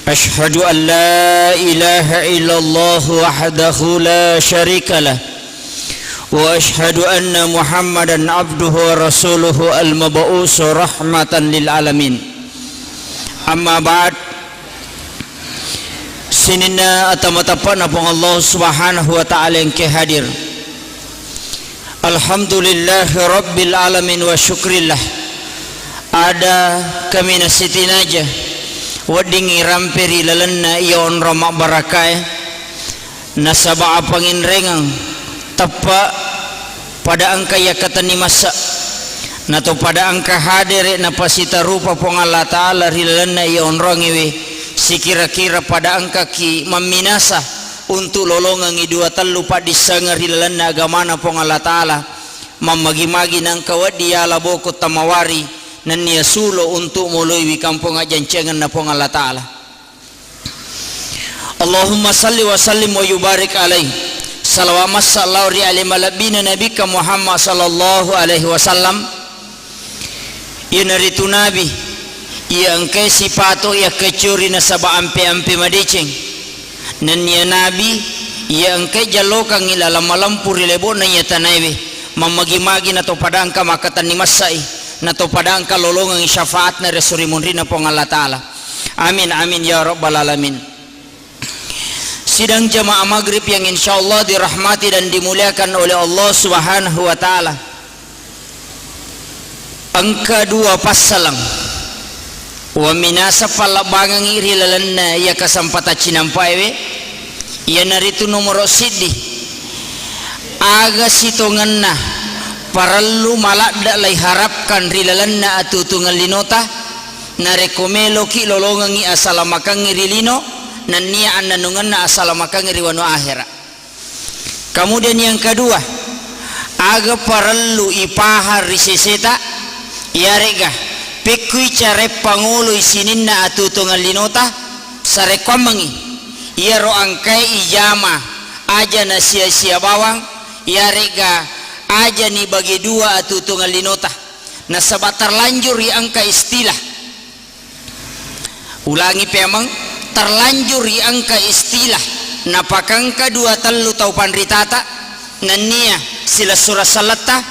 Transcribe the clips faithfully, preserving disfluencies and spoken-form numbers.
أشهد أن لا إله إلا الله وحده لا شريك له، وأشهد أن محمدا عبده ورسوله المبعوث رحمة للعالمين. أما بعد، sininna ata matappa na Puang Allah Subhanahu wa Ta'ala engke hadir. Alhamdulillahi Rabbil Alamin wa syukrillah. Ada kaminasitinaja weddingngi rampe ri lalenna iya onrong mabbarakae, nasaba apanginrengeng teppa pada engka iya katenni massa, nato pada engka hadere napasitarupa Puang Allah Ta'ala ri lalenna iya onrongewe, sikira-kira pada engkaki mamminasa untuk lolongengngi dua tellu paddissengeng ri lalenna agamana Puang Allah Ta'ala, mammagi-magi nangka wedding yala boko tamawari nennia sulo untuk moloi wi kampong ajjancengenna Puang Allah Ta'ala. Allahumma salli wa sallim wa yubarik alaih. Salawat massa lao ri ale malebbina Nabikka Muhammad sallallahu alaihi wasallam. Iyanaritu Nabi iya engkae sipato iya kecuri nasaba ampe-ampe madeceng. Nennia Nabi iya engkae jallokangngi laleng malempu ri lebo'na iya tanaewe, mammagi-magi nato pada engka makkatenni massai, nato pada engka lolongengngi syafaatna ri esso ri munrinna Puang Allah Ta'ala. Amin, amin, ya rabbal alamin. Sidang jamaah maghrib yang insyaallah dirahmati dan dimuliakan oleh Allah Subhanahu wa Ta'ala. Engka dua passaleng waminasa pallabbangengngi ri lalenna iya kasempatang cinampaewe, iyanaritu nomoro siddi, aga sitongenna parellu maladde laiharapkan ri lalenna atuo-tuongeng linota, narekko meloki lolongengngi asalamakengngi ri lino, nennia annennungenna asalamakengngi ri wanua ahera. Kemudian yang kedua, aga parellu ipahang ri seseta, iyare'ga pekkui carae pangoloi sininna atuo-tuongeng linota, sarekkuammengngi iyaro engkae ijama aja nasia-sia bawang, iyare'ga aja nibage dua atuo-tuongeng linota. Nasaba terlanjur ri engka istilah. Ulangi pemeng, terlanjur ri engka istilah napakengka dua tellu tau panritata, nennia silessureng selletta,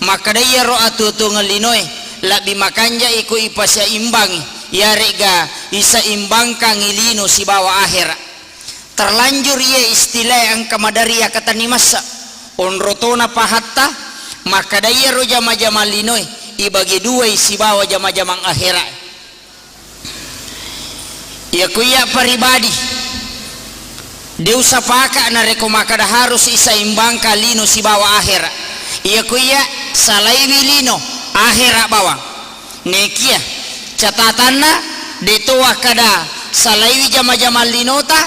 makkeda iyaro atuo-tuongeng linoe lebbi makanja iko ipasiaimbangi, iyare'ga isaimbangkangngi lino sibawa ahera. Terlanjur iya istilae engka maderri yakkatenni massa. Onro tona pahatta, makkeda iyaro jama-jamang linoe ibage duai sibawa jama-jamang aherae. Iyako iya paribadi, de usapaka narekko makkeda harus isaimbangka lino sibawa ahera. Iyako iya salaiwi lino, ahera bawang. Nekia catatanna, de to wakkeda salaiwi jama-jamang linota,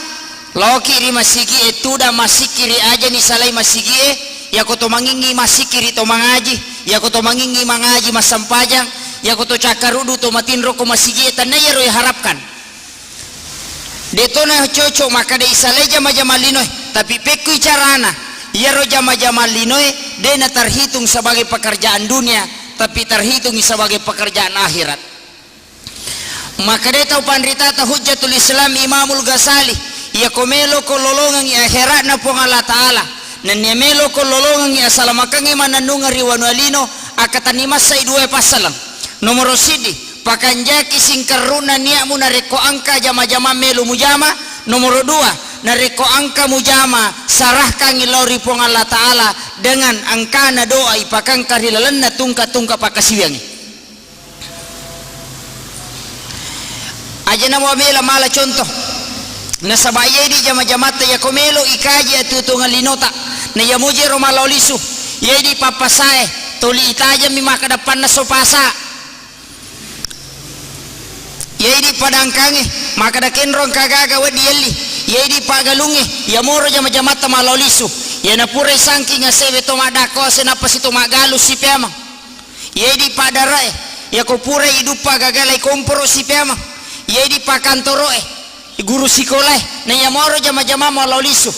laoki ri masigi'e, tudang masikki ri aja nisalai masigi'e, iyako to mangingngi masikki ri to mangaji, iyako to mangingngi mangaji massempajang, iyako to cakkaruddu to matinro ko masigi'e, tennia iyaro iharapkan. De to na cocok makkeda isalai jama-jamang linoe, tapi pekkui carana, iyaro jama-jamang linoe de na terhitung sebagai pekerjaan dunia, tapi terhitung sebagai pekerjaan akhirat. Makkedai tau panritata Hujjatul Islam Imamul Ghazali, iyako meloko lolongengngi akhera'na Puang Allah Ta'ala, nennia meloko lolongengngi asalamakengnge mannennungeng ri wanua lino, akkatenni massai duae passaleng. Nomoro siddi, pakanjaki singkerru'na nia'mu narekko engka jama-jamang melo mujama. Nomoro dua, narekko engka mujama, sarahkangngi lao ri Puang Allah Ta'ala dengan engkana doa ipakengka ri lalenna tungka-tungka pakkasiwiangnge. Aja namo mela mala contoh. Nasaba iyae di jama-jamatta, iyako melo ikaji atuo-tuongeng linota, na iya mujero malao lisu, iyae di pappasae, toli itajammi makkeda pannasso pasa. Iyae di padangkange, makkeda kenrong kagaga weddi yelli, iyae di paggalungnge, iyamoro jama-jamatta malao lisu, iyana pura isangking asewe to maddakko ase nappa si to maggalu sipeameng. Iyae di paddare'e, iyako purai iduppa gaga lai komporo sipeameng. Iyae di pakkantoro'e, guru sikolae, na iyamoro jama-jama malao lisu.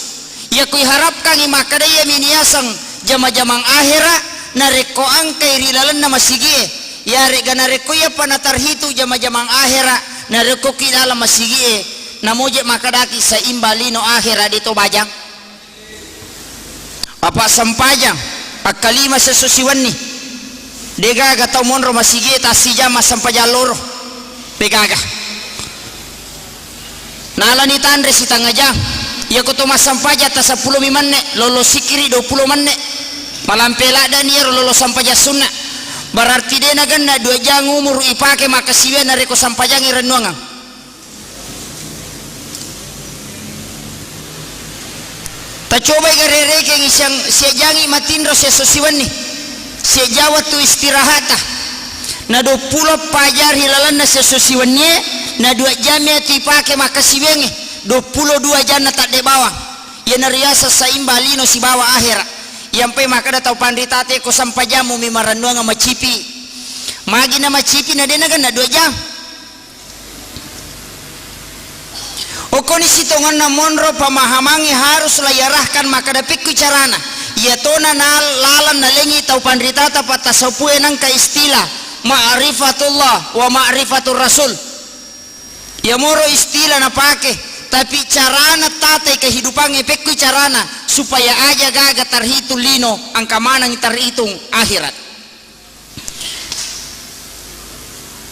Iyako iharapkangngi makkeda iyami niaseng jama-jamang ahera, narekko engkai ri lalenna masigi'e, iyare'ga narekko iyapa natarhitu jama-jamang ahera, narekko ki dalam masigi'e, Namoje makkedaki saimba lino akhera de to bajang. Apa sempajang akkalima siesso siwenni. De gaga tau monro masigi tassijang massempajang loro. De gaga. Nalani tanre sitengnga jang. Iyako to massempajang ta seppulo mi menne, lolo sikiri dua puluh menne. Malampe laddani iyaro lolo sempajang sunna. Berarti de nagenna dua jang umuru ipake makkasiwiang narekko sempajangi rennuangang. Tacobai garerekengngi siang, siajangi matinro siesso siwenni. Siaja wettu istirahatta. Na dua puluh eppa jang ri lalenna siesso siwennie, na dua jammi atu ipake makkasiwiangnge, dua puluh dua janna tadde bawang. Iyana riaseng saimba lino sibawa ahera. Iyampai makkeda tau panritate ko sampajang mumi marennuang macipi. Magi na macipi na de nagenna dua jang. Okkoni sitongenna monro pemahamangnge harus la iarahkan makkeda pekku carana. Iyatona na lalang nalengi tau panritata pattasaupue nangka istilah ma'rifatullah wa ma'rifatur rasul. Iyamoro istilah napake, tapi carana tatai kehidupangnge pekku carana supaya aja gaga terhitung lino, engka maneng terhitung akhirat.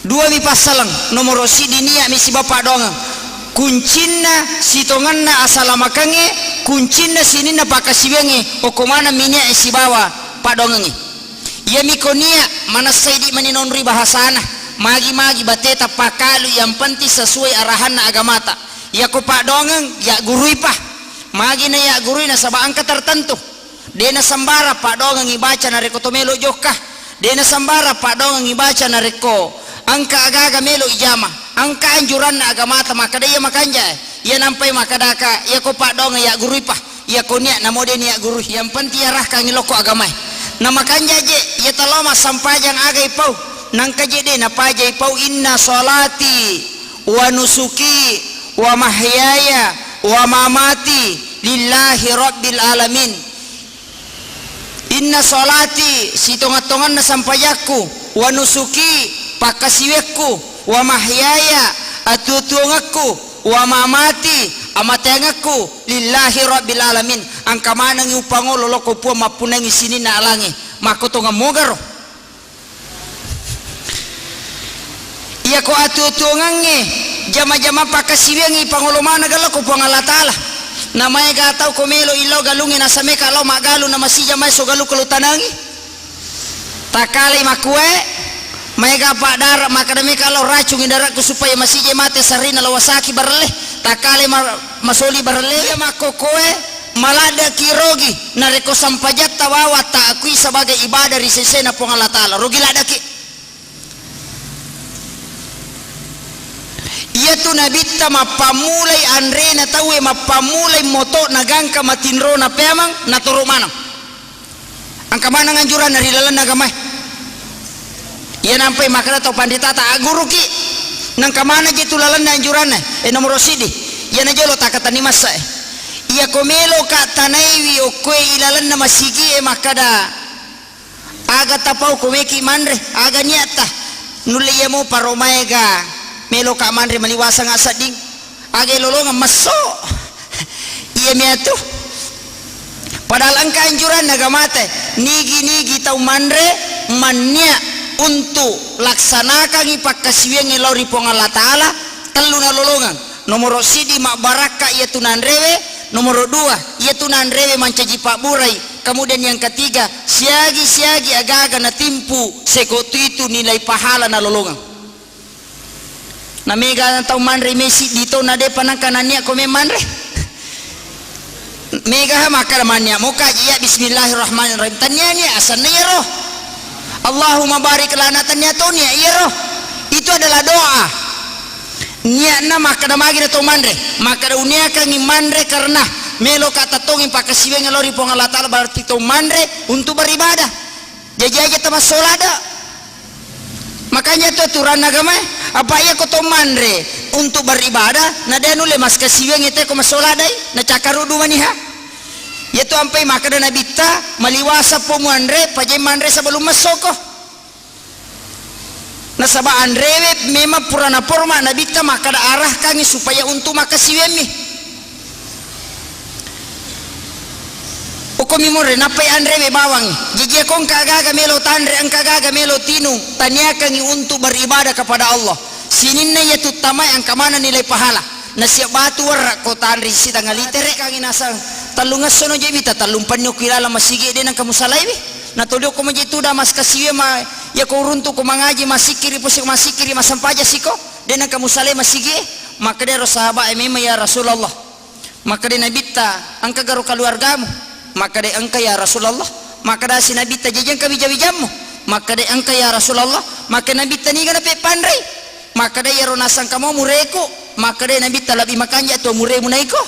Dua mi passaleng, nomoro siddi niat mi sibawa paddoangeng. Kuncinna sitongenna asalamakengnge, kuncinna sininna pakkasiwiangnge, okko maneng mi niat sibawa paddoangengnge. Iyami ko niat manessa idi mani naonroi bahasana, magi-magi bateta pakkalu, yang penting sesuai arahanna agamata. Iyako paddoangeng, yagguruipa. Magi na yaggurui nasaba engka tertentu. De nasembarang paddoangeng ibaca narekko to melo jokka. De nasembarang paddoangeng ibaca narekko engka agaga melo ijama. Engka anjuranna agamata makkeda iya makanjae. Iya nampai makkedaka, iyako paddoangeng yagguruipa. Iyako niat namo de niat gurui. Yang penting iarahkangngi lokko agamae. Na makanja je, iya talo massampajang aga ipau. Nangka je de napaja ipau, inna sholati wa nusuki wa mahyaya wa mamati lillahi rabbil alamin. Inna sholati, sitonga-tonganna sampajakku, wa nusuki, pakkasiwekku, wa mahyaya, atuo-tuongekku, wa mamati, amateangekku, lillahi rabbil alamin. Engka manengngi upangolo lokko Puang mappunnangi sininna alangnge. Makkotongeng mogaro. Iyako atuo-tuongangnge, jama-jama pakkasiwiangngi pangolo maneng galo ko Puang Allah Ta'ala. Namaega tau ko melo illau galungnge nasameka lao maggalung na masija maeso galung ko lutanangi. Takkalai makkue, maega paddara makkeda meka lao racungi darakku supaya masija mate sarrina lao wasaki barelle. Takkalai ma-, masoli barelle. Iya makkokkoe, maladdeki rogi, narekko sampajatta wawatta akui sebagai ibadah ri sesena Puang Allah Ta'ala, rogi laddeki. Iyatu nabitta mappammulai anrena tauwe, mappammulai moto'na gangka matinrona peamang, natoro maneng. Engka maneng anjuranna ri lalenna agamae. Iya nampai makkeda tau panritata, agguruki. Nengka maneng je tu lalenna anjuranna. E, nomoro siddi, iyana jolo takkatenni massae. Iyako meloka tanaiwi okkoe ilalenna masigie makkeda, aga tapau ko meki manre, aga niatta? Nulle iya mopa ro maega meloka manre maliwaseng assedding. Aga lolongeng messo. Iya miatu. Padahal engka anjuranna agamata, nigi-nigi tau manre mannia untuk laksanakangi pakkasiwiangnge lao ri Puang Allah Ta'ala, tellu nalolongeng. Nomoro siddi, mabbarakka iyatu nanrewe. Nomoro dua, iyatu nanrewe mancaji pabburai. Kemudian yang ketiga, siagi-siagi agaga natimpu, seko tu itu nilai pahala nalolongeng. Na mega tau manre mesi di to na depa nangka nania ko me manre. Mega ha makkada mania moka ji ya bismillahirrahmanirrahim. Tania nia asanna iyaro. Allahumma barik lana, tania to nia iyaro. Itu adalah doa. Niatna makkada magi na to manre. Makkada uniakangi manre karena melo ka tatongi pakasiwengi lao ri Puang Allah Ta'ala, berarti to manre untuk beribadah. Jaji aja tamassola ada. Makanya tu aturan agama, apa iya ko to manre untuk beribadah, na de nulle maskasiwiang ite ko massola dai, na cakaru dua maniha. Iya tu ampai makkada Nabitta, maliwasa po muanre, pajai manre sebelum massoko. Nasaba anrewe memang pura naporma Nabitta makkada arahkangngi supaya untu makkasiwiammi. Okkomi monre, nappai anrewe bawang. Jaji, iyako engka gaga melo tanre, engka gaga melo tinung, taniakangngi untuk beribadah kepada Allah. Sininna iya tuttamae engka maneng nilai pahala. Nasiap batu werra ko tanre sitangnga litere. Kangi nasang, tellung essono je wita, tellung penni okko ilalang masigi de nengka musalaiwi. Natoli okko maje tuda maskasiwe ma, iyako uruntu ko mangaji, masikkiri, posi masikkiri, masampaja siko, de nengka musalai masigi. Makkeda ero sahabat e, memang ya Rasulullah. Makkeda Nabitta, engka garo keluargamu? Makkeda engka ya Rasulullah. Makkeda si Nabitta, jaji engka wija-wijammu? Makkeda engka ya Rasulullah. Makkeda Nabitta, niga napeppanrei? Makkeda iyaro nasangka mo mureku. Makkeda Nabitta, lebbi makanja to muremu naiko.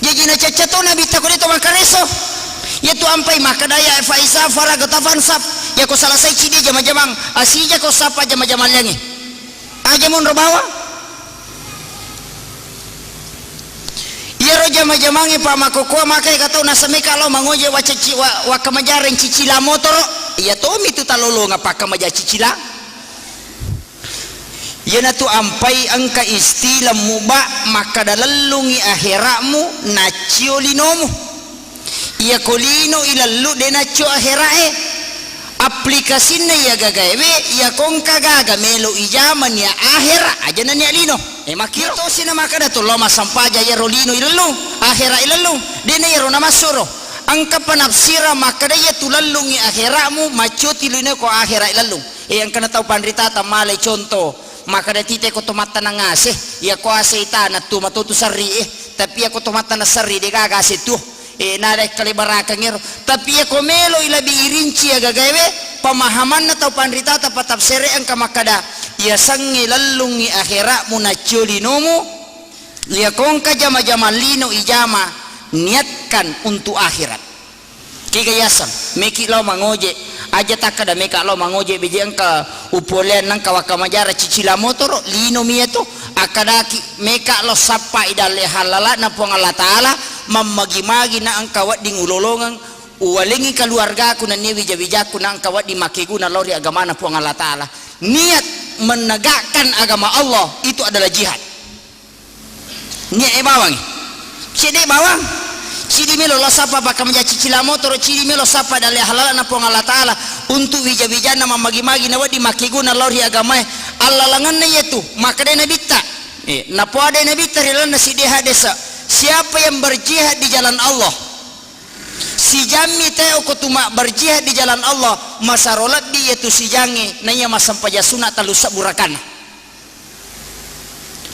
Jaji nacacca to Nabitta ko de to makareso. Iyatu ampai makkeda ya, fa iza faragta fansab. Iyako salasai cidi jama-jamang, asija ko sapa jama-jamang liangnge. Aja monro bawang. Iyaro jama-jamangnge pa makkokkoe maka ega tau nasameka lao mangoje wacacci-, wa-, wakkamajareng cicila motoro. Iya tomi tu talolonga pakkamaja cicila. Iyanatu ampai engka istilah muba makkada lellungi ahera'mu naccio linomu. Iyako lino ilallu de naccio ahera'e. Aplikasinna iya gagaewe, iyako engka gaga melo ijama nia ahera, aja na nia lino. E, makkiro tosi na makkada to lao massampaja iyaro lino ilellung, ahera ilellung, de na iyaro namassuro. Engka penafsira makkada iyatu lellungi ahera'mu, maccoti lino ko ahera ilellung. E, engkana tau panritata malai contoh, makkada tite ko to mattanang ase, iyako ase itana tu matotu serri e, tapi iyako to mattanang serri de gaga ase tu. E, nada kalebarakang ero. Tapi iyako melo i lebih irinci agagaewe, pemahamanna tau panritata patafsere engka makkada, iyasengnge lellungi ahera'mu naccio linomu, iyako engka jama-jamang lino ijama, niatkan untuk akhirat. Kega yaseng, meki lao mangoje, aja takkada meka lao mangoje beje engka upoleang nangka wakkamajara cicila motoro, lino mi iyatu, akkadaki meka lao sappai dalle hallala'na Puang Allah Ta'ala, mammagi-magi na engka wedding ulolongeng, uwalengi keluargaku nennia wija-wijakku na engka wedding makkeguna lao ri agamana Puang Allah Ta'ala. Niat menegakkan agama Allah itu adalah jihad. Niat e bawang. Cedde bawang. Cidi melo lao sappa pakkamaja cicila motoro, cidi melo sappa dalle hallala'na Puang Allah Ta'ala untuk wija-wijanna mammagi-magi na wedding makkeguna lao ri agamae. Allalangenna iyatu, makkeda Nabitta. Eh, napoada Nabitta ri lalenna siddi hadese, siapa yang berjihad di jalan Allah, sijammi tau ko tuma berjihad di jalan Allah, masaro lebbi iyatu sijangnge, naiya massempajang sunna tellu sebbu rakana.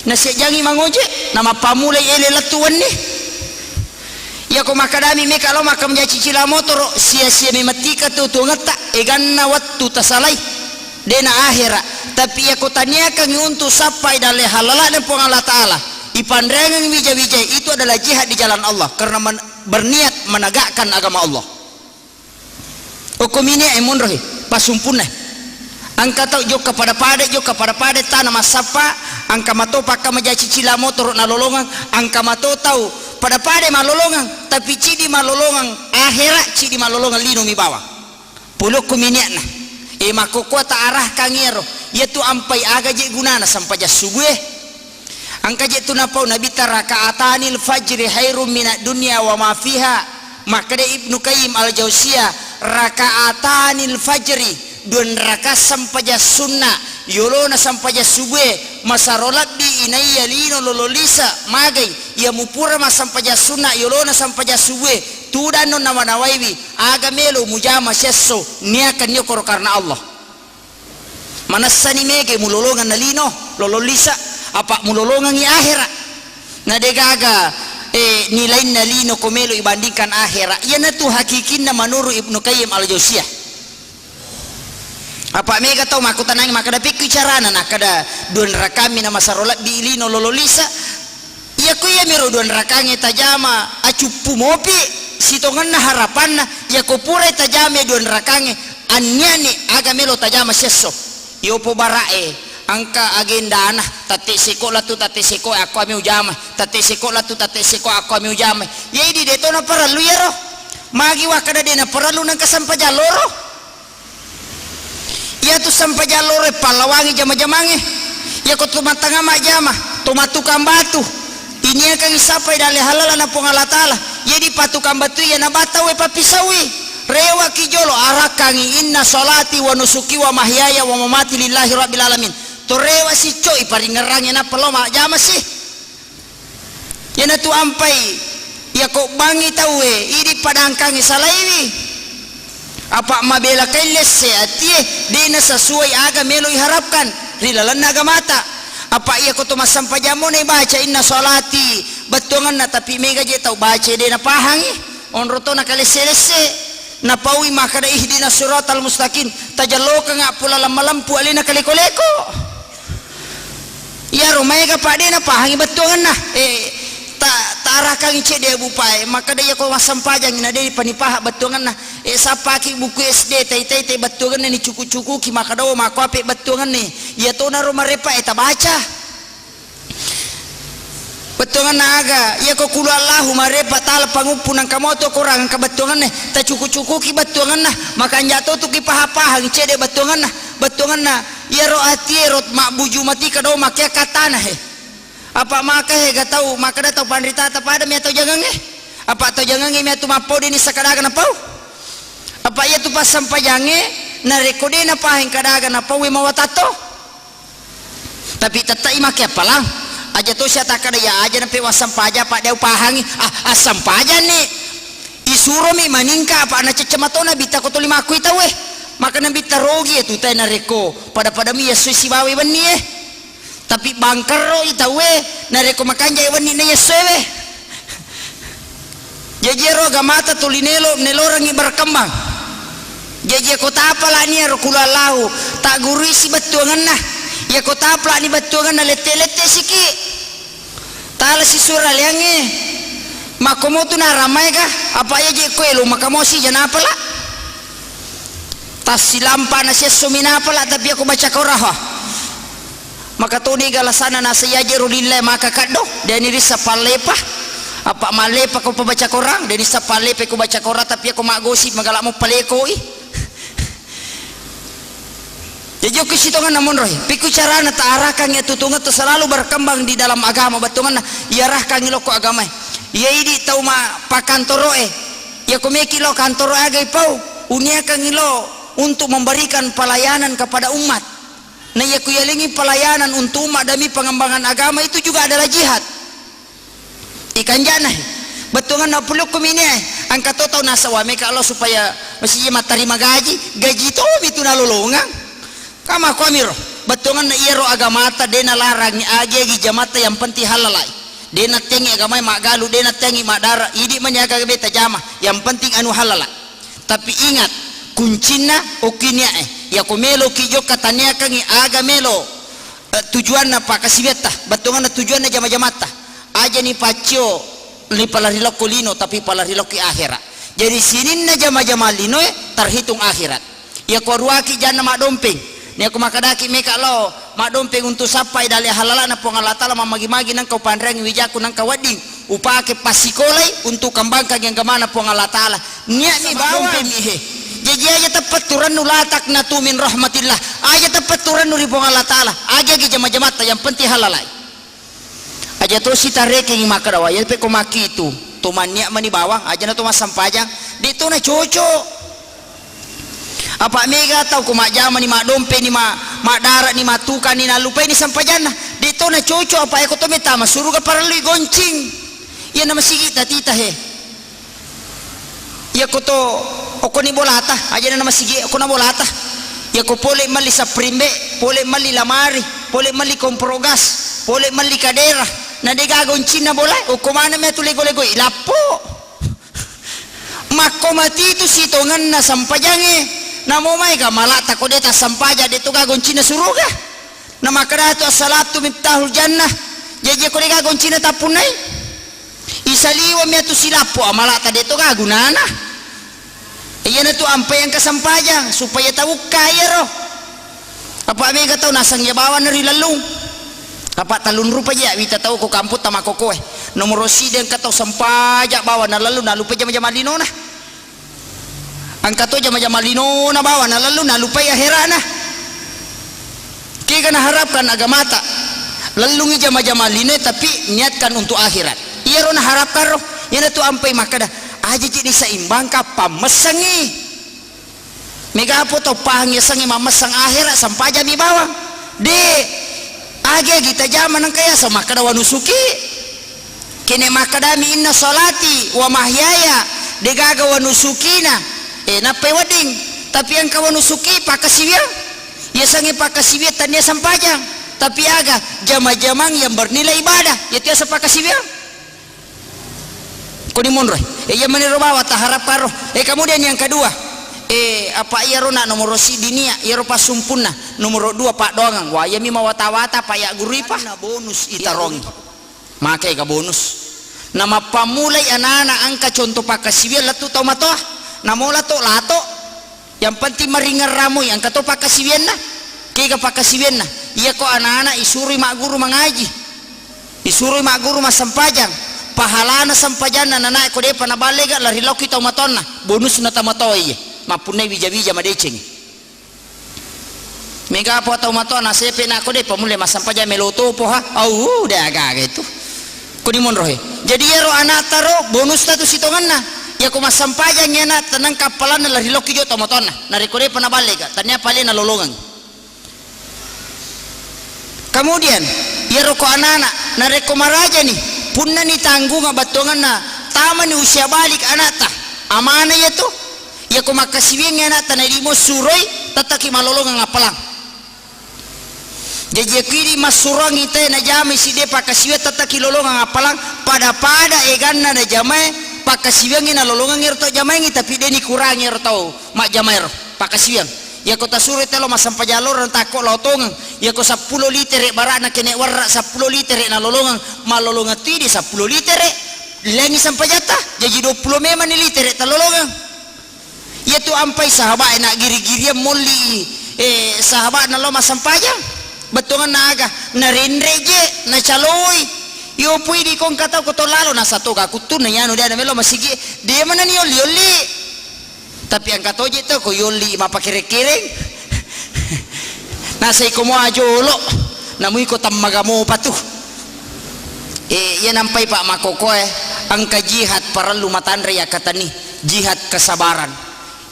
Nasiajangi mangoje, namappammulai ele lettu wenni. Iyako makkadami meka lao makkamaja cicila motoro, sia-sia memettika tu tuangetta, eganna wettu tasalai, dena ahera. Tapi iyako taniakangi untuk sappai dalle hallala'na Puang Allah Ta'ala, ipanreangengi wija-wijae, itu adalah jihad di jalan Allah, karena men-, berniat menegakkan agama Allah. Okko mine'e monrohe, pasumpunna. Engka tau jokka pada-pada, jokka pada-pada tana massappa, engka mato pakkamaja cicila motoro nalolongeng, engka mato tau pada-pada malolongeng, tapi cidi malolongeng ahera, cidi malolongeng lino mi bawang. Pole okko mine'na. E, makkokkoe ta arahkang iyaro, iyatu ampai aga je gunana sempajang subue. Engka je tu napau Nabitta, "Raka'atanil fajri khairum minad dunya wa ma fiha." Makkeda Ibnu Qayyim Al-Jauziyah, "Raka'atanil fajri, dua rakaat sempajang sunna, yolona sempajang subue, masaro lebbi inaiya lino lolo lise magai, iya mupura massempajang sunna yolona sempajang subue, tudanno nawa-nawaiwi, aga melo mujama siesso, niakanni okoro karena Allah." Manessani mega mulolongeng na lino, lolo lise, apa mulolongengi ahera. Na degaga, eh, nilainna lino ko melo ibandingkan ahera. Iyanatu hakikinna menurut Ibnu Qayyim Al-Jauziyah. Apa mega tau makkutanangi makkeda, "Pekku carana?" Nakkeda, "Dua rakami na masaro lebbi lino lolo lise." Iyako iyamiro dua rakangnge tajama acuppu mopi sitongenna harapanna, iyako purai tajama dua rakangnge, anniani aga melo tajama siesso. Iyopo bara'e engka agendana, tatte seko lettu tatte seko akko ami ujama, tatte seko lettu tatte seko akko ami ujama. Iya idi de to naparellu iyaro. Magi wakkeda de naparellu nengka sempajang loro. Iyatu sempajang loro pallawangi jama-jamangnge. Iyako to mattangnga majjama, to mattukang batu, iniakangngi sappai dalle hallalana Puang Allah Ta'ala. Iya dipatukang batu iya nabatta we pappisaui. Rewaki jolo, arakkangi, "Inna salati wa nusuki wa mahyaya wa mamati lillahi rabbil alamin." To rewa siccoi paringngerangnge nappa lao majjama si. Iyanatu ampai, iyako bangngi tauwe, idi padangkangngi salaiwi. Apa mabela kaillesse atie, de nasasuai aga melo iharapkan ri lalenna agamata. Apa iyako to massempajammo naibaca inna salati bettuangenna, tapi mega je tau baca de napahangi, onro to nakalesse-lesse. Napaui makkeda, "Ihdinas siratal mustaqim." Tajallokengnga pula lamma-lampu alena kaleko-leko. Iyaro maega pade napahangi bettuangenna. Eh, ta-, tarakangi cedde Abu Pae. Makkeda, "Iyako massempajangngi na de panipaha bettuangenna." Eh, sappaki buku S D, tai-tai te bettuangenna ni cuku-cukuki, makkeda, "Oh, makko ape bettuangenna." Iyatonaro marepa e tabaca. Bettuangenna aga? Iyako kulu Allahu marepa tala panguppu nangka moto Korang engka bettuangenna, tacuku-cukuki bettuangenna, makanja to tuki paha-pahang cedde bettuangenna. Bettuangenna iyaro atiero mabbuju mati kado makkea katana he. Apa maka he ga tau, makkeda tau panritata pada mi atau jangangnge? Apa tau jangangnge mi atu mappau de nissakadaga napau? Apa iyatu passampajangnge narekko de napaheng kadaga napau we mawatatto? Tapi tette'i make appalang. Aja to sia takkada, "Ya aja nape wassampaja, Pak, de upahangi." Ah, assampajanni. Isuromi maningka, apa nacecce matona bitta ko toli makkui tauwe. Maka nabitta rogi e tu tae narekko pada-pada mi yessoi sibawa wenni e. Tapi bangkerro i tauwe, narekko makanja wenni na yessoe we. Jaji ero agamata tuli nelo-, nelorengngi berkembang. Jaji ko tapalani ero kulu Allahu, tagguruisi bettuangenna. Iya ko tapalani bettuangenna lette-lette siki. Tala sisura leangnge. Makkomotu naramaega, apa iya je ko elo makamosi janapala. Tassilampa na siesso minapala, tapi aku baca koraha. Maka toni galasana nasa iyaje ro lilla maka kaddo, deni rissa pallepa. Apa mallepa ko pabaca korang, deni sa pallepa ko baca korang, tapi ako maggosip magala mo palekoi. Jadi aku sitongan namun roh, piku carana taarakan ya tutungan tu selalu berkembang di dalam agama, betungan na iarahkan iloko agama. Iya idi tau ma pakantoroe, iya ko meki lo kantoro agai pau, uniakan ilo untuk memberikan pelayanan kepada umat. Na iya kuyalengi pelayanan untuk umat demi pengembangan agama itu juga adalah jihad. Ikanjana, bettuanganna pulukku mini, angka to tau nasawa meka Allah supaya masih matarima gaji, gaji to mitu nalolongang. Kama kuamiro, bettuanganna iyaro agamata de nalarangi agi-agi jamatta yang penting halalai. De nattengi agamai maggalu, de nattengi madara, idi mani aga beta jama, yang penting anu halala. Tapi ingat, kuncinna okki niae. Yako meloki jokka taniakangi aga melo, eh, tujuanna pakasiwiatta, bettuanganna tujuanna jama-jamatta. Aja ni paccio ni pala rilokko lino, tapi pala rilokki akhirat. Jadi sininna jama-jama linoe terhitung akhirat. Yako ruaki janna madompeng. Niako makadaki meka lao madompeng untuk sappai dale halalana Puang Allah Ta'ala, mamagi-magi nangka upanreangi wijaku nangka wedding upake passikolai untuk kembangkan agamana Puang Allah Ta'ala. Niatni bawang. Jaji aja tepetturannu latak natu min rahmatillah. Aja tepetturannu ri Puang Allah Ta'ala. Aja gi jama-jamatta yang penting halalai. Aja to sitarekengi makkeda, "Wah, iya pe ko makkitu, to manniak mani bawang, aja na to massampajang." De to na cocok. Apa mega tau ko majjama ni, madompe ni, ma-, maddara ni, matuka ni, nallupai ni sampajanna. De to na cocok, apa eko to metta masuruga parellui goncing. Iya na masigi tatita he. Iyako to okkoni bolata, aja na masigi okkona bolata. Iyako pole malli saprimbe, pole malli lamari, pole malli komporo gas, pole malli kadera, na de gaga uncinna bola, okko maneng mi atu lego-lego i lappo. Makko matitu sitongenna sampajangnge, namo maega malata ko de tassampaja de to gaga uncinna suruga. Na makkeda tu as-salatu miftahul jannah. Jaji ko de gaga uncinna tappunnai. Isaliweng mi atu silappo amalata de to ga gunana. Iyana tu ampai engka sampajang supaya taukka iyaro. Apa mega tau naseng iya bawang na ri lellung. Apa tellung rupa ja wita tau ko kamputta makkokoe. Nomoro siddi engka tau sampaja bawang na lellung nalupai jama-jama linona. Engka to jama-jama linona bawang na lellung nalupai aherana. Naharapkan agamata, lellungi jama-jama linoe, tapi niatkan untuk akhirat. Iyaro naharapkan ro, iyanatu ampai makkeda, aja ceddi seimbangka pammessengngi. Megapo tau pahang yasengnge mammesseng akhirat, sampajami bawang. De, agi-agi tajama nengka yaseng makkeda wanusuki. Kene makkedami, "Inna sholati wa mahyaya," degaga wanusukina. Eh, nappai wedding. Tapi engka wanusuki pakkasiwiang. Yasengnge pakkasiwiang tania sampajang. Tapi aga? Jama-jamang yang bernilai ibadah. Yatu yaseng pakkasiwiang. Koni monro. Eh, iya maniro bawa taharapkan ro. Eh, kemudian yang kedua, eh, apa iyaro na nomoro siddi nia, iyaro passumpunna, nomoro dua paddoangeng. Wah, iyami mawata-wata, apa ya guru ipa? Na bonus itarongi. Makai ga bonus. Namappammulai anana engka contoh pakkasiwiang lettu tau matoa. Namola to lato. Yang penting maringerramoi, engka to pakkasiwianna. Kega pakkasiwianna? Iyako anana isuroi magguru mangaji. Isuroi magguru massempajang. Pahalana sempajanna nanae ko depa naballega lari laoki tau matoanna. Bonusna tau matoa iye. Mappunnai wija-wija madecengi. Mega apa tau matoa nasepe nako de pamulle massempajang melo topo ha. Au, de aga-aga itu. Koni monro he. Jadi iyaro ana'ta ro bonusta tu sitongenna. Iyako massempajang iyana tenang kappalanna lari lokki jo tau matoanna. Narekko depa naballega, tania pale nalolongeng. Kemudian, iyaro ko anana, narekko marajani, punnani tanggunga battuangenna, tamani usia balik ana'ta. Amana iyatu. Iyako makkasiwiangngi ana'ta na idi mo suroi, tettaki malolongeng appalang. Jaji, iyako idi massuroangngi te najamai sidde pakkasiwiang, tettaki lolongeng appalang, pada-pada eganna najamae pakkasiwiangngi nalolongeng ero tau jamaengngi, tapi de nikurangi ero tau majjamaero pakkasiwiang. Iyako tasuroi te lo massempajang loreng, takko lao tongeng. Iyako seppulo litere bara'na kene warra, seppulo litere nalolongeng, malolongeng tu idi seppulo litere, lengi sempajatta, jaji dua puluh memang ni litere talolongeng. Iyatu ampai sahabat e naggiri-giriang molli, eh, sahabat na lo massempajang. Bettuanna aga? Narenre je, nacaloi. Yo pui di kongka tau ko to lalo, nasatoga kuttunna yanu de na melo masigi. De mana ni olli-olli. Tapi engka toje to ko yolli mapakere-kereng. Nasai komo ajolo, namui ko tammaga mopa tu. Eh, iya nampai pa makokoe, engka jihad parellu matanre yakkatenni, jihad kesabaran.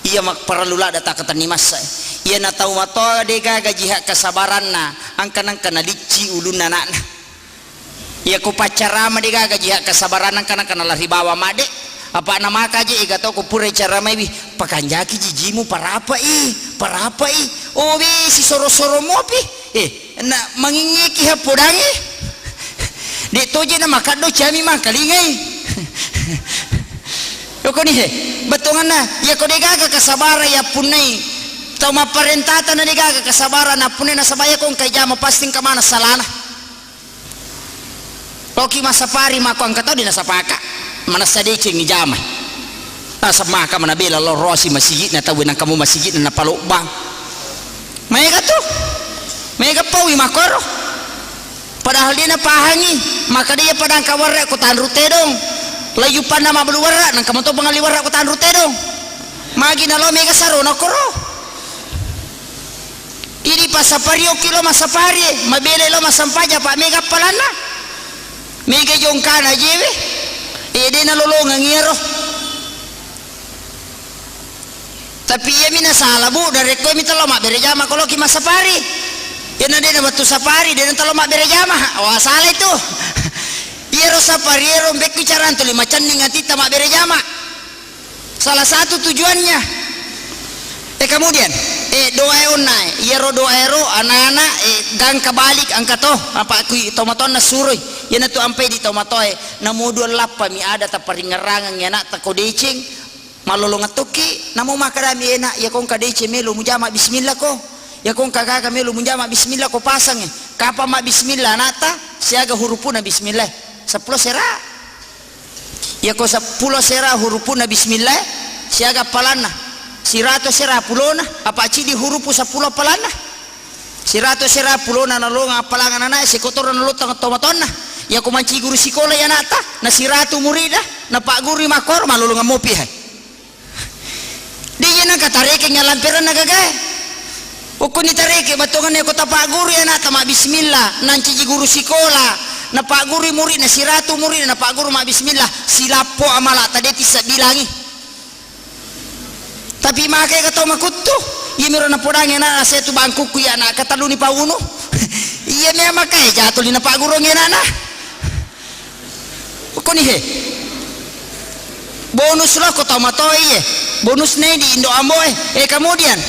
Iya mak-, parellu ladda takkatenni massa. Iya na tau matoa de gaga jihad kesabaranna, engka nengka nalicci ulunna anakna. Iyako paccarama de gaga jihad kesabaranna, engka nengka nalari bawa madde. Apa namaka je ega to ko pura caramaiwi, pakanjaki jijimu, parapai, parapai. Oh, we, sisoro-soro mopi. Eh, na mangingiki happodangnge. De toje na makaddo cami mangkalingai. Yokoni he, bettuanna, iyako de gaga kesabaran yappunnai tau mapparentata na de gaga kesabaran nappunnai nasaba iyako engka jama pasti engka maneng salana. Loki massapari mako engka tau de nasapaka. Manessa decengi jama. Nasemmaka mana bela lo rosi masigi'na tau nangka mo masigi'na napalobbang. Maega tu. Maega paui makoro. Padahal de napahangi, maka de iya padangka warra ko tanru tedong. Layupanna mabbalu warra, nangka mato pangali warra ko tanru tedong. Magi nalo mega sarona koro. Idi passapario ki lo massapari, mabele lo massampaja pa mega appalanna. Mega jongkana jewe. Eh, de nalolongeng iyaro. Tapi iyami nasala, Bu, narekko iyami telo mabbere jama ko loki massapari. Iyana de na wettu sapari, de na telo mabbere jama. Wah, sala itu. Iyaro sapari ero bekku carana tuli macenning atitta mabbere jama. Salah satu tujuannya. Eh, kemudian, eh, doa e onna e. Iyaro doa ero anana, eh, gangka balik engka to, apa kui tomatoanna suroi. Iyanatu ampai di tomatoa e, namo dua lappa mi ada taparingerangeng anakta ko deceng, malolongeng tokki, namo makkadami, "Eh, Nak, iyako engka deceng melo mujama bismillah ko. Iyako engka gaga melo mujama bismillah ko pasangnge." Kapang mabbismillah anakta, siaga hurufuna bismillah? Seppulo sera. Iyako seppulo sera hurufuna bismillah, siaga appalanna? Sirato sera pulona, apa cidi hurupu seppulo appalanna? Sirato sera pulona nalolongeng appalanna anakna, sekotoro nalottong tomatoanna. Iyako manci guru sikola i anakta, na siratu murida, napagguru makkoro, malolongeng mopi hai. De je nangka tarekeng alamperenna gagae. Ukkuni tareke battuangenna ko tapagguru ana'ta mabbismillah, nancaji guru sikola, napagguru muridna, siratu muridna napagguru mabbismillah, silappo amala'ta de' tissabbilangi. Tapi makai ka tau makuttu, iyamiro napodangi ana'na, "Setu bangkukku iya, anak katelluni pawunu." Iya mea makai jatuli napaggurungi ana'na. Koni he. Bonus lo ko tau matoa iye. Bonus nei di indo ambo e. Eh, kemudian,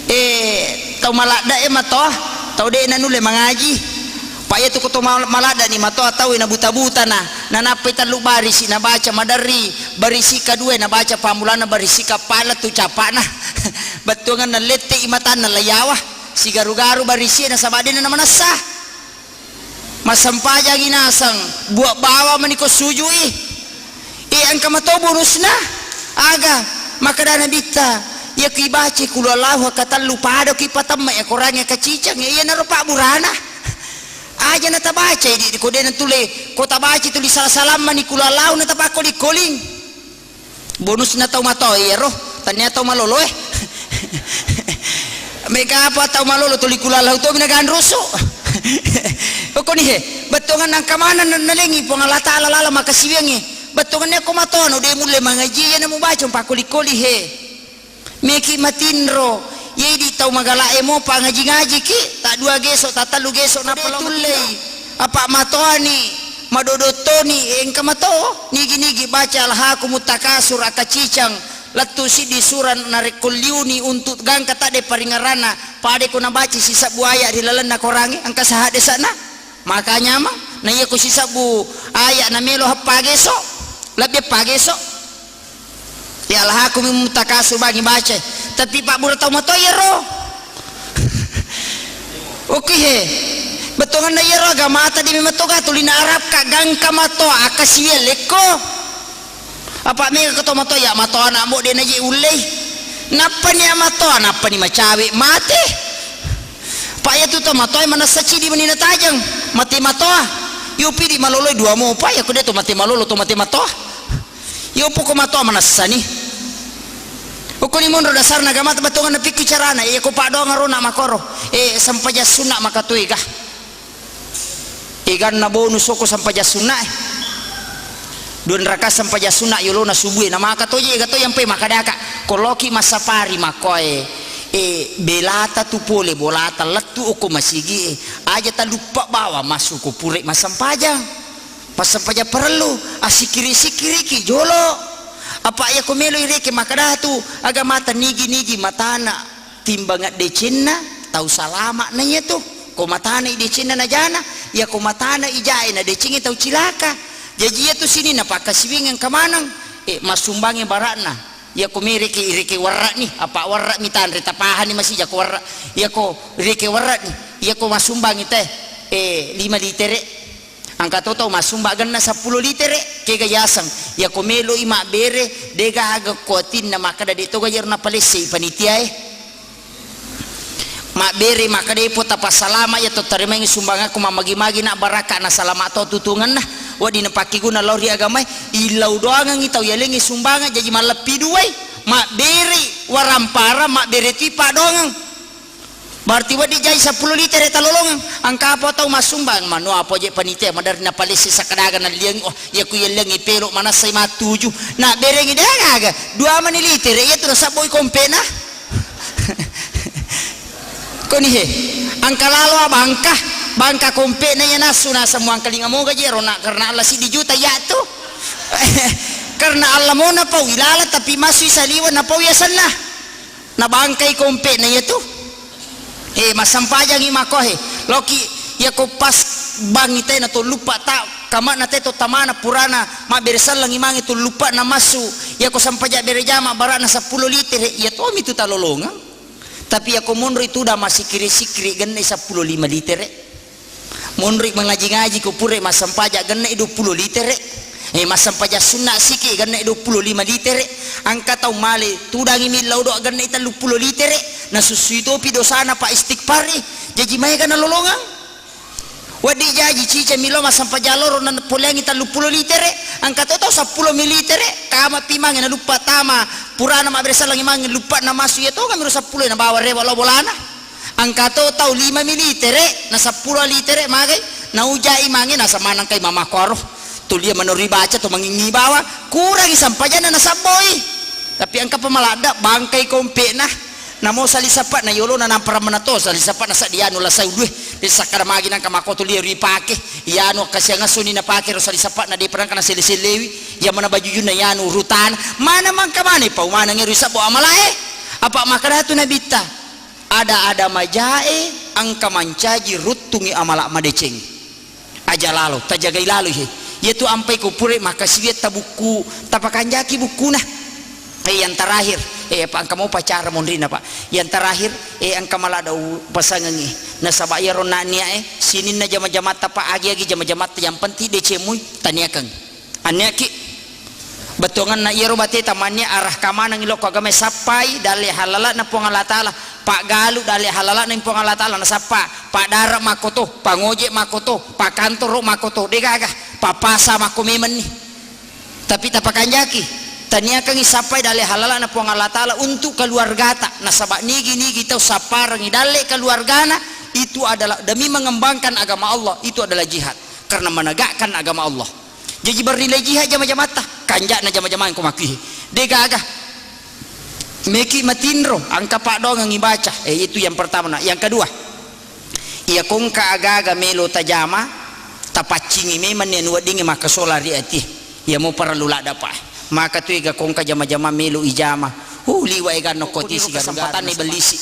eh, tau maladda e matoa, tau de' nanulle mangaji. Pa iya tu ko tau mal-, maladda ni matoa tau na buta-buta na. Nanappai tellu barisi nabaca maderri, barisi kedua nabaca pammulana, barisi kepala tu capana. Bettuangan nalette i matanna layawa. Sigaru-garu barisi nasaba de' na manessa. Massempajangi naseng, buat bawang mani ko sujui. Eh, engka mato bonusna. Aga? Makkeda Nabitta, iya ku ibaca Qul Huwallahu katellu, pada ki patemma iya Korangnge kaciceng, iyanaro pabburana. Aja natabaca idi, ko de' natule, ko tabaca tuli sala-salam mani Qul Huwallahu natapakkoli-koling. Bonusna tau matoa iyaro, tania tau malolo e. Mega apa tau malolo tuli Qul Huwallahu to mina ganrusu. Okoni he, bettuangan nangka mana na-, nalengi Puang Allah Taala lala makasiwiangnge. Bettuangan ko matoa no de' mulle mangaji, iya namubaca pakkoli-koli he. Meki matinro, iya idi tau magala e mopa ngaji-ngaji ki, ta dua geso, ta tellu geso, nappa tullei. Apa matoani, madodottoni, engka mato, nigi-nigi baca Alhakumut Takasur, akacicang, lettu siddi sura narekko liuni untuk gangka tadde paringerranna, pada ko nabaca sisebbu ayat ri lalenna Korangnge, engka sahadesana. Maka nyamang, na iya ko sisebbu ayat na melo heppa geso, lebbi heppa geso. Ya Alhakumut Takasur bangi baca. Tapi pabbura tau mato iyaro. Oke he. Bettuanganna iyaro agamata de' memang toga tuli na Arab ka gangka mato akasiwiang lekko. Apa mega ko to mato ya mato anakmu de' naji ullei. Nappa ni mato, nappa ni macawe mate. Pa iya tu to mato manessa cidi mani natajeng. Mate matoa. Yo pidi maloloi dua mopa, iya ko de' to mate malolo to mate matoa. Iyo poko matoa manessani. Ukkuni monro dasarna agamata bettuanganna pikki carana, iya ko paddoangeng rona makoro. Eh, sempajang sunna makatui ga. Eganna bonus oko sempajang sunna e. Dua raka sempajang sunna yolona subuh e. Na maka toje ega to yang pe makadaka. Koloki massapari makkoe. Eh, belata tu pole bolata lettu oko masigi e. Aja taluppa bawa masuk ko pure massempajang. Passempajang parellu, assikkiri-sikkiriki jolo. Apa iya ko melo ireke makkeda tu agamata nigi-nigi matana timbangeng decenna tau salama na iya tu. Ko matana i decenna najana, iya ko matana i jae na decengngi tau cilaka. Jaji iya tu sininna pakkasiwingeng kamaneng, eh, massumbangi bara'na. Iya ko mereke ireke warra'ni, apa warra'mi tanre tapahani masija ko warra'. Iya ko reke warra'ni, iya ko massumbangi teh, eh, lima litere. Engka to tau massumba genna seppulo litere, kega yaseng. Iya ko meloi mabbere, de gaga kuatinna makkeda de toga iyaro napalessei panitiae. Mabbere makkeda, "Ipo tapassalama iya to tarimaengngi sumbangakku, mammagi-magi na barakka na salama to tutungenna, wedding napakkeguna lao ri agamae." Illau doangengngi tau yalengngi sumbangeng, jaji malleppi duai, mabbere waramparang, mabbere toi paddoangeng. Berarti wedding jai seppulo litere talolongeng. Engka apa tau massumbang? Manu apa je panitia, maderri napalesse sakkadaga nalliangi. Oh, iya ku yelliangi pelo manessai mattuju. Nabberengi de gaga. Dua mani litere, iya tu nasabboi kompena. Koni he. Engka lalo bangka. Bangka kompena iya nassu naseng muangkalinga moga je rona karena Allah siddi juta iya tu. Karena Allah mo napau ilala tapi masui saliweng napau yasenna. Nabangkai kompe'na iyatu. Eh, massempajangngi makkohe. Loki, iyako pas bangngi te na to luppa ta, kama'na te to tamana purana mabbere sellengngi mange to luppa na massu. Iyako sempajang bere jama bara'na seppulo litere, iya tomi tu talolongeng. Tapi iyako monroi tudang massikkiri-sikkiri genne seppulo lima litere. Monroi mangaji-ngaji ko pura massempajang genne duappulo litere. Eh, massempajang sunna siki genne duappulo lima litere. Engka tau male tudangi millau doa genne telluppulo litere. Nasussui topi dosana pa istighfari. Jaji maega nalolongeng. Wedding jaji cica milo massempajang loro na poleangngi telluppulo litere, engka to tau seppulo mi litere, kama pi mange naluppa tama purana mabbere sellang mange luppa na masu iya tonga miro seppulo na bawa rewa lo bolana. Engka to tau lima mi litere, na seppulo litere magai, na ujai mange na samanang kai mama koro. Tulia menori baca to mangingi bawa, kurangi sampajanna na sabboi. Tapi engka pamaladda bangkai kompena. Namo sali sappa na yolo na nampara menato sali sappa na sadi anu la saudue. Di sakkada magi nangka mako tulia ripake. Iyanu kasiang suni napake ro sali sappa na depa nangka na sele-selewi. Iya mana bajujunna iyanu rutana. Mana mangka mane pau maneng ri sabbo amalae. Apa makkada tu nabitta? Ada-ada majae engka mancaji ruttungi amala madeceng. Aja lalo, tajagai lalo he. Iyatu ampai ko pura makasiwi tabukku, tapakanjaki bukkuna. Eh, yang terakhir, eh, apa engka mau pacara monrina, Pak. Yang terakhir, eh, engka maladda u pasangengi. Nasaba iyaro nania, eh, sininna jama-jamatta, Pak, agi-agi jama-jamatta, yang penting deceng mui, taniakeng. Anniaki. Bettuangenna iyaro bateta mannia arah kamaneng ilokko agama sappai dalle halalana Puang Allah Ta'ala, paggalu dalle halalana Puang Allah Ta'ala nasappa, padara makkoto, pangoje makkoto, pakantoro makkoto, degaga, papasa makko memenni. Tapi tapakanjaki, taniakangi sappai dalle halalana Puang Allah Ta'ala untuk keluargata, nasaba nigi-nigi tau sapparengi dalle keluargana, itu adalah demi mengembangkan agama Allah, itu adalah jihad karena menegakkan agama Allah. Jaji berrilai jihad jama-jamatta, kanja'na jama-jamang ko makkihe. Degaga. Meki matinro, engka paddoangengi baca. Eh, itu yang pertama, nah. Yang kedua, iya kongka agaga melo tajama, tapaccingi memang ni anu weddingngi makkasola ri ati. Iya mo parellu ladda, Pak. Maka tu ega kongka jama-jama melo ijama. Uh, liwa ega nokko tisi garu-garu. Kesempatanna bellisi.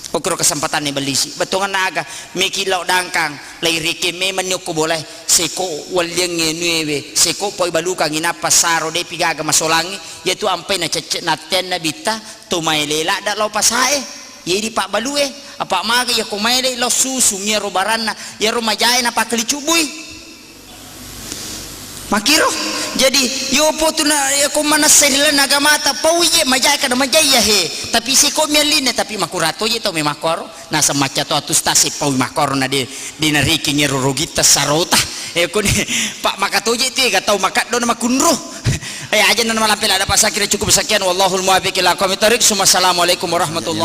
Okkoro kesempatanna bellisi. Bettuangenna aga, meki lao dangkang, lai reke memang ni okko bolae, seko walliangnge nuewe, seko poi balukang inappa saro depi gaga masolangi, yatu ampai na cecce na tenna bitta, to maele ladda lao pasae, yedi pabbalue, apa maga yako maele lao susung iyaro baranna, iyaro majae na pakkali cubbui. Makkiro. Jadi, yopo tu na, yako manessai ri lalenna agamata, paui je, majai kada majai ya he. Tapi siko mi allinna, tapi makurato je tau me makkoro. Naseng macca to atus tase paui makkoro na de, de nariking ero rogitta sarota. Eh, koni, Pak, makatoje tu ega tau makaddo na makunro. Eh, aja na malampe ladda, Pak, sakira cukup sekian. Wallahul muwaffiq ila aqwamit thariq. Summa assalamualaikum warahmatullahi